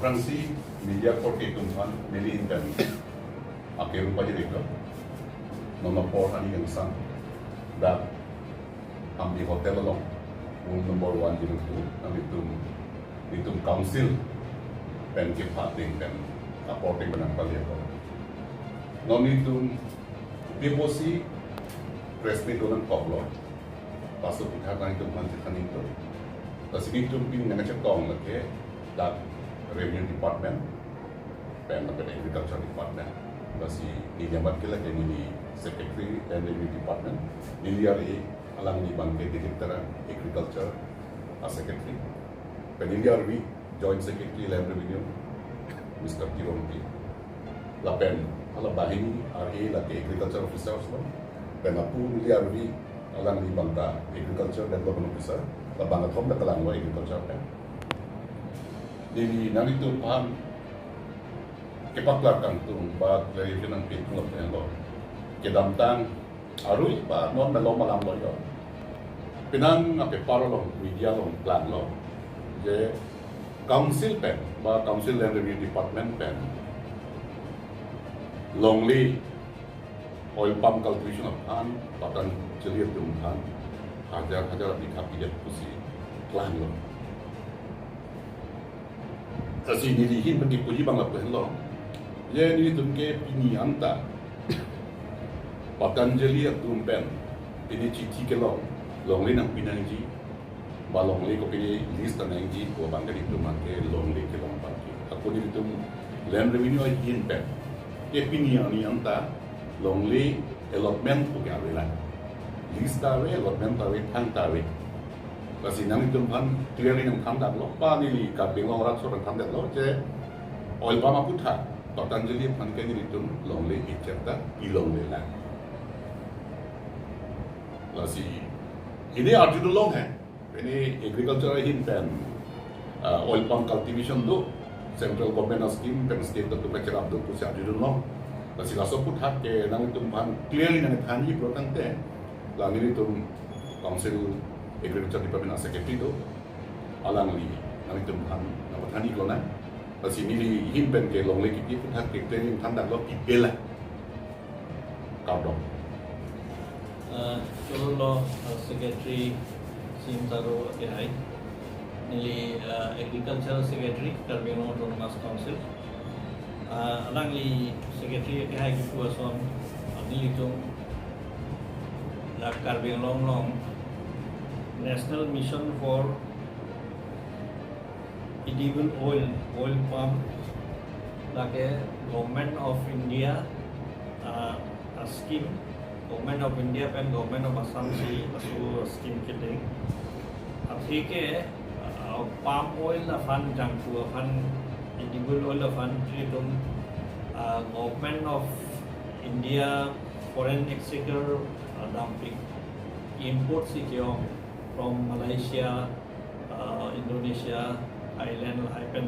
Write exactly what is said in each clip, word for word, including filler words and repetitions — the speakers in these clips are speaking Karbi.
Aphrangsi media korte atum aphan neli ahin pen akeru pajir-iklo. Non apor ani kangsam dak Hampi Hotel along, room number one zero two, nanglitum, nelitum council pen kepha ateng pen apor ateng pen nangpali ako. Non nelitum pi apotsi press meet do nangkoklo, laso aphuthak nanglitum aphan chethan-iklo. Lasi nelitum pini nangkachetong lake dak Revenue Department pen lapen Agriculture Department. Lasi neli amat ke lake neli Secretary Land Revenue Department, neli R A, alangli abang ke Director Agriculture a Secretary. Pen neli R V, Joint Secretary Land Revenue, Mister Tirongpi. Lapen hala banghini R A lake Agriculture Officers lo. Pen lapu neli R V, alangli abang ta Agriculture Development Officer. Labang athom ta kalanglo Agriculture pen. Neli nanglitum aphan kepaklar kangtung ba clarification nangpi atum lapen lo. Kedamtang arui ba non malom alam lo jo. Penang a-paper along, media along klanglo je council pen ba Council Land Revenue Department pen longle oil palm cultivation aphan Patanjali atum aphan hajar hajar abikha pidet pusi klanglo. Lasi neli ahin pen kipuji abang lapu henlo. Je nelitum ke pini anta Patanjali atum pen pini chithi kelong, longle nangpi nangji, ba longle kopine lease ta nangji pu abang ke nelitum abang ke longle kelong abang ke. Ako nelitum Land Revenue ahin pen ke pini arni anta longle allotment pu ke avelang. Lease ta ave, allotment ta ave, thang ta ave. Lasi nanglitum aphan clearly nangthan daklo, ba neli Karbi Anglong arat so nangthan daklo je oil palm aphuthak Patanjali aphan ke nelitum longle ichep ta pilonglelang. Lasi ili arjudunlong he. Pini agriculture ahin pen, ah, oil palm cultivation do, central government a-scheme pen state atum kacherap do pusi arjudunlong. Lasi laso aphuthak ke nanglitum aphan clearly nangthanji pulo tangte, la nelitum Council Agriculture Department a-Secretary do, alangli nanglitum aphan nangpathan-iklo nang. Lasi neli ahin pen ke longle kipi aphuthak ke clearly nangthan daklo, kipi la. Kardom. Eh, choro lo, eh, Secretary Sim Taro akehai. Neli, eh, Agricultural Secretary, Karbi Anglong Autonomous Council. Eh, alangli Secretary akehai kipu ason, eh, nelitum la Karbi Anglong along National Mission for Edible Oil, Oil Palm, lake Government of India, ah, ah, scheme, Government of India pen Government of Assam si laso scheme kedeng. Atheke, ah, palm oil aphan jangku aphan, edible oil aphan nelitum, ah, Government of India foreign exchequer, ah, dumping, import si ke-ong from Malaysia, ah, Indonesia, Thailand lahai pen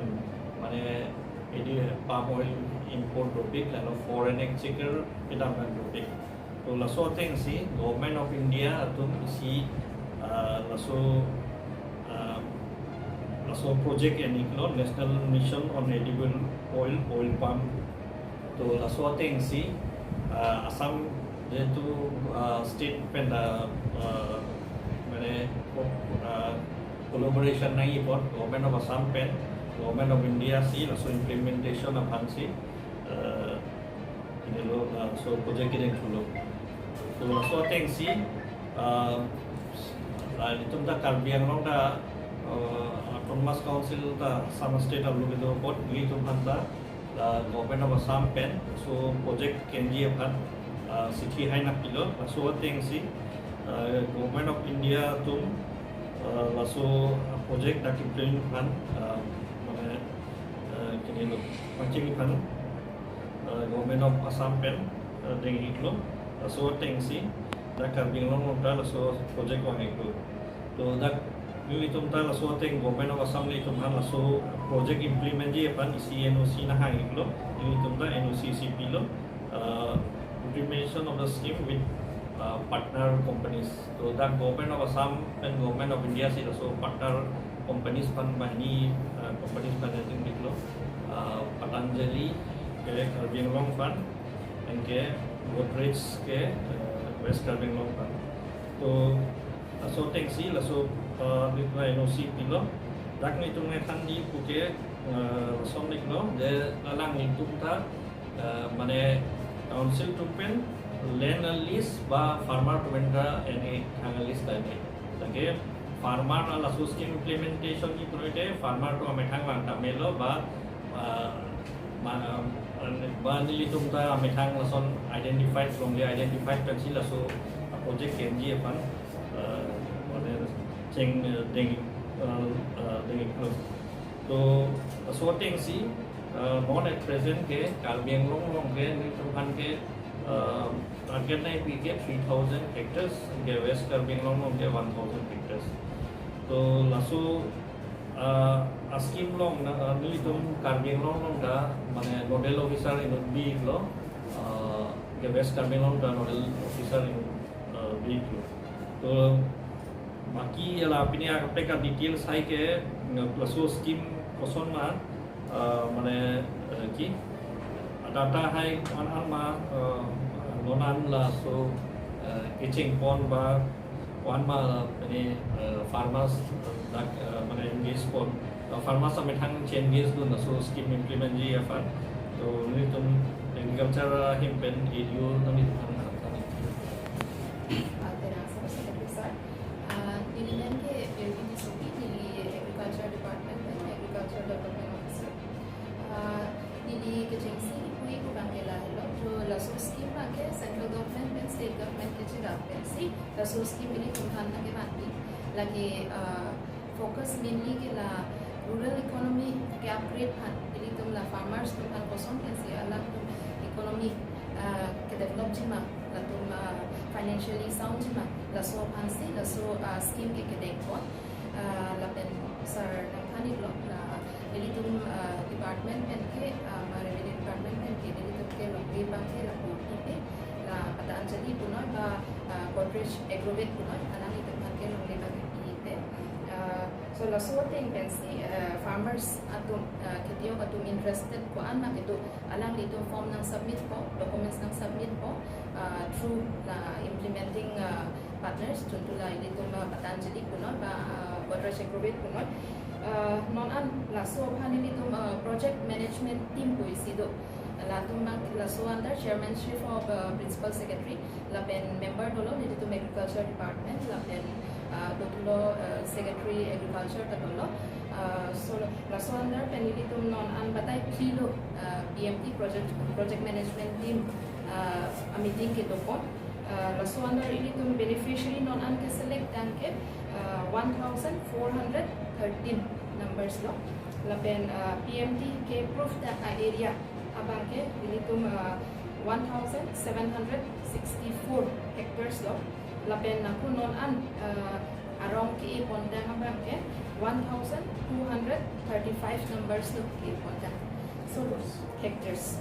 mane edi palm oil import dopik, lalu foreign exchequer kedam pen dopik. To laso ateng si Government of India atum isi, ah, laso, ah, laso project en-iklo, National Mission on Edible Oil, Oil Palm. To laso ateng si, ah, Assam jehetu, ah, state pen ta, ah, mane, ah, collaboration nangji apot Government of Assam pen Government of India si laso implementation aphan si, ah, inelo, ah, laso project kedeng thulo. To laso ateng si, ah, la nelitum ta Karbi Anglong ta, ah, Autonomous Council ta Assam state arlo kedo apot nelitum aphan ta la Government of Assam pen laso project ke-enji aphan, ah, chithi hai nangpilo, laso ateng si, ah, Government of India atum, ah, laso project dak implement aphan, ah, mane, ah, kinilo, paching aphan, ah, Government of Assam pen, ah, deng-iklo, laso ateng si dak Karbi Anglong along ta laso project vang-iklo. To dak nelitum ta laso ateng Government of Assam nelitum aphan laso project implement ji aphan isi N O C nanghang-iklo, nelitum ta N O C isi pilo, ah, implementation of the scheme with, ah, partner companies. To dak Government of Assam pen Government of India si laso partner companies aphan banghini, uh, companies aphan jingdiklo, uh, Patanjali ke Karbi Anglong aphan, anke Godrej ke, uh, West Karbi Anglong aphan. To laso atengsi, laso, uh, nelitum N O C pilo, dak nelitum nangthan di puke, uh, lason diklo, je alanglitum ta, uh, mane council atum pen land a lease ba farmer atum pen ta ene thang a lease ta ene. Lake farmer a laso scheme implementation ni proite farmer atum amethang vang ta melo ba, ah, ma, ah, ba nelitum ta amethang lason identified, strongly identified pensi laso, ah, project kenji aphan, ah, mane cheng, ah, deng, ah, ah, denglo. To laso atengsi, ah, non at present ke Karbi Anglong along ke nelitum aphan ke, uh, target nangpi ke three thousand hectares, ke West Karbi Anglong along ke one thousand hectares. To laso, uh, a scheme along na, uh, nelitum Karbi Anglong along ta mane nodal officer inut biklo, uh, ke West Karbi Anglong ta nodal officer inut, uh, biklo. To baki la pini akaprek a details hai ke, uh, laso scheme koson ma, uh, mane, uh, ki data hai ko-an an ma, uh, non an laso, uh, kecheng pon ba ko-an ma, uh, mane, uh, farmers, uh, dak, uh, mane engage pon, uh, farmers amethang che-engage dun laso scheme implement ji aphan. To nelitum agriculture, uh, ahin pen A D O nanglitum aphan. Ah, tenang, Secretary sir. Ah, neli nang ke Irwin Tissopi, neli Agriculture Department pen Agriculture Development Officer. Ah, neli kechengsi kipu-i pu abang ke lahelo, jo laso scheme abang ke central government pen state government kechirap pensi laso scheme ilitum aphan nangkevanpi. Lake, ah, focus mainly ke la rural economy ke-upgrade aphan, ilitum la farmers atum aphan koson pensi alangtum economy, ah, ke-develop ji ma, latum, ah, financially sound ji ma, laso aphansi laso, ah, scheme ke kedengpon. Ah, lapen sir nangthan-iklo, la ilitum, ah, department pen ke, ah, ma revenue department pen ke ilitum kelongle abang ke lapu ipe, la Patanjali punoi ba, ah, Godrej Agrovet punoi, alanglitum aphan kelongle abang ipe. Ah, so laso ateng pensi, ah, farmers atum, ah, khetiok atum interested ko-an ma kedo, alanglitum form nangsubmitpo, documents nangsubmitpo, ah, through la implementing, ah, partners, chuntu la ilitum, ah, Patanjali punoi ba, ah, Godrej Agrovet punoi. Ah, non an laso aphan ilitum, ah, project management team pu isi do. Latum abang laso under chairmanship of, ah, principal secretary, lapen member dolo nelitum agriculture department, lapen, ah, dothulo, ah, secretary agriculture ta dolo. Ah, so laso under pen ilitum non an batai phli lo, ah, P M T project, project management team, ah, a meeting kedopon. Ah, laso under ilitum beneficiary non an ke-select tang ke, ah, one thousand four hundred thirteen numbers lo. Lapen, ah, P M T ke-approve tang a-area abang ke ilitum, ah, one thousand seven hundred sixty-four hectares lo. Lapen ako non an, ah, arong ke-e pon tang abang ke one thousand two hundred thirty-five numbers lo ke-e pon tang. So, hectares.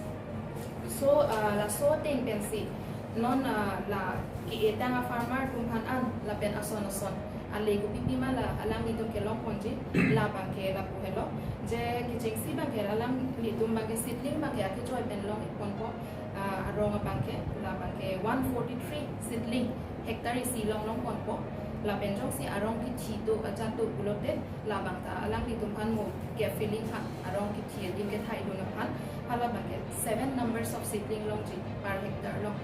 So, ah, laso ateng pensi non, ah, la ke-e tang a-farmer atum aphan an lapen ason ason ale kopipi ma la alanglitum kelongponji, la abang ke lapu helo. Je kechengsi abang ke alanglitum abang ke seedling abang ke akechoi pen long-ikponpo, ah, arong abang ke, la abang ke one forty-three seedling hectare isi along longponpo. Lapen jongsi arong kithi do, ajat do pulote, la abang ta alanglitum aphan mo gap filling aphan, arong kithi adim kethai dun aphan, hala abang ke seven numbers of seedling longji per hectare along.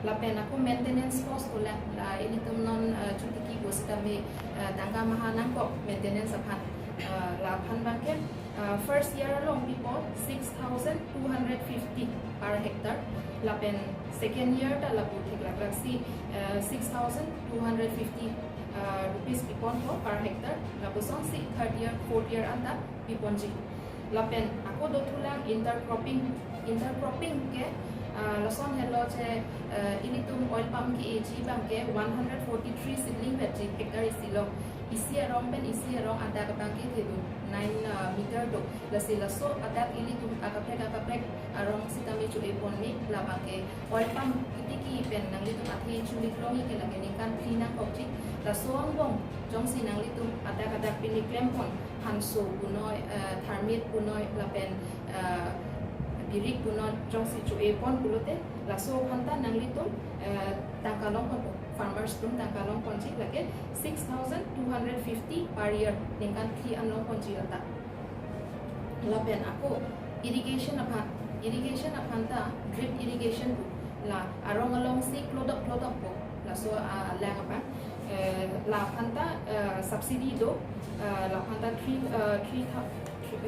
Lapen ako maintenance cost ko la, la ilitum non, ah, chotiki pu sitame, ah, tangka maha nangkok maintenance aphan, ah, la aphan abang ke, ah, first year along pipo six thousand two hundred fifty per hectare. Lapen second year ta lapu theklak laksi, ah, six thousand two hundred fifty, ah, rupees piponpo per hectare. Lapusonsi third year, fourth year anta piponji. Lapen ako dothulang intercropping. Intercropping ke, ah, lason helo je, ah, ilitum oil palm ke-eji abang ke one hundred forty-three seedling vetji hectare isi along. Isi arong pen isi arong adak abang ke thedun nine, ah, meter do. Lasi laso adak ilitum akaprek akaprek arong sitame cho-e ponme, la abang ke oil palm kitiki pen nanglitum athe chuli krongji ke lake ningkan phli nangkokji. Laso angbong jongsi nanglitum adak Dak pini klempon hanso punoi, eh, tharmit punoi lapen, eh, birik punoi jongsi cho-e pon pulote, laso aphanta nanglitum, eh, tangka longponpo, farmers atum tangka longponji, lake six thousand two hundred fifty per year, ningkan thri an longponji lata. Lapen ako irrigation aphan, irrigation aphanta drip irrigation pu, la arong alongsi klodok klodokpo, laso, ah, lang aphan, eh, la aphanta, eh, subsidy do, eh, la aphanta three, eh, three thou-,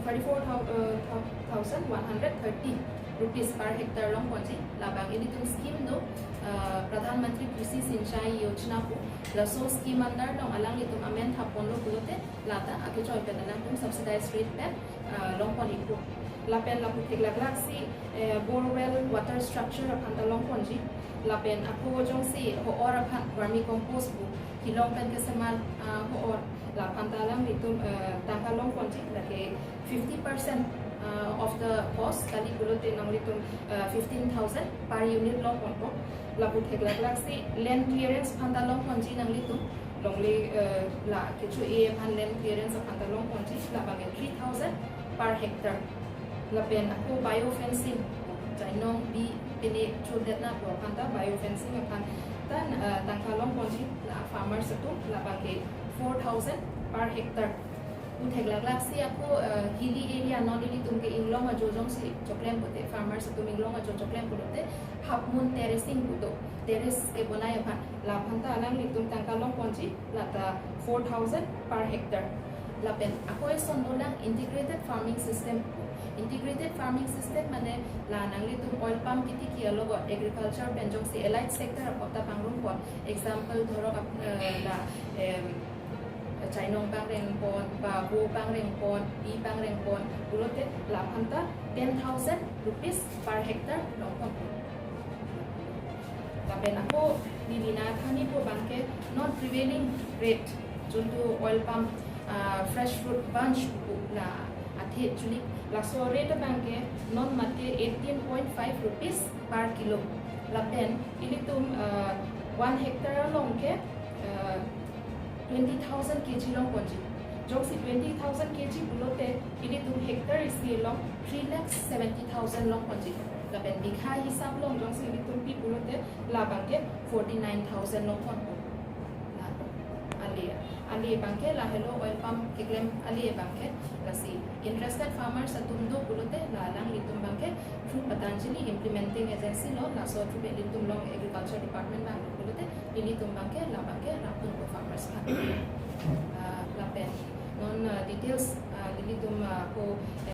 thirty-four thou-, eh, thou-, thousand one hundred thirty rupees per hectare longponji. Labang ilitum scheme do, eh, Pradhan Mantri Krishi Sinchai Yojana pu, laso scheme under along alanglitum amen thapponlo pulote, lata akechoi pen alangtum subsidized rate pen, ah, longpon ikpo. Lapen lapu theklak laksi, eh, borewell water structure aphanta longponji. Lapen ako jongsi ho-or aphan vermicompost pu, hilong pen kesemar, ah, ho-or, la aphanta alanglitum, eh, tangka longponji, lake fifty percent, ah, of the cost, kali pulote nanglitum, eh, fifteen thousand per unit longponpo. Lapu theklak laksi land clearance aphanta longponji nanglitum, longle, eh, la kecho-e aphan land clearance aphanta longponji, labang ke three thousand per hectare. Lapen ako biofencing, chainong bi pine chodetnat aphanta biofencing aphanta, eh, tangka longponji la farmers atum, labang ke four thousand per hectare. Pu theklak laksi ako, eh, hilly area non ilitum ke inglong ajo jongsi choklem pulote, farmers atum inglong ajo choklem pulote, half moon terracing pu do, terrace kebonai aphan, la aphanta alanglitum tangka longponji, lata four thousand per hectare. Lapen ako eson dolang integrated farming system. Integrated farming system mane la nanglitum oil palm kitiki alogot agriculture pen jongsi allied sector apot ta pangrumpon. Example, dhorok ap-, eh, la, em, chainong pangrengpon, ba vo pangrengpon, bi pangrengpon, pulote la aphanta ten thousand rupees per hectare longponpo. Lapen ako neli nangthanji pu abang ke non prevailing rate, juntu oil palm, ah, fresh fruit bunch pu la athe chuli, laso rate abang ke non mate eighteen point five rupees per kilo. Lapen ilitum, ah, one hectare along ke, ah, twenty thousand K G longponji. Jongsi twenty thousand K G pulote, ilitum hectare isi along three lakh seventy thousand longponji. Lapen bigha hisap along jongsi ilitum pi pulote, labang ke forty-nine thousand longponpo. La, ale, ale abang ke lahelo oil palm keklem ale abang ke, lasi interested farmers atum do pulote, la alanglitum abang ke through Patanjali implementing agency lo, laso through pen ilitum along agriculture department abang pulote, ilitum abang ke, labang ke rapdunpo farmers aphan. Ah, lapen non, ah, details, ah, ilitum, ah, ako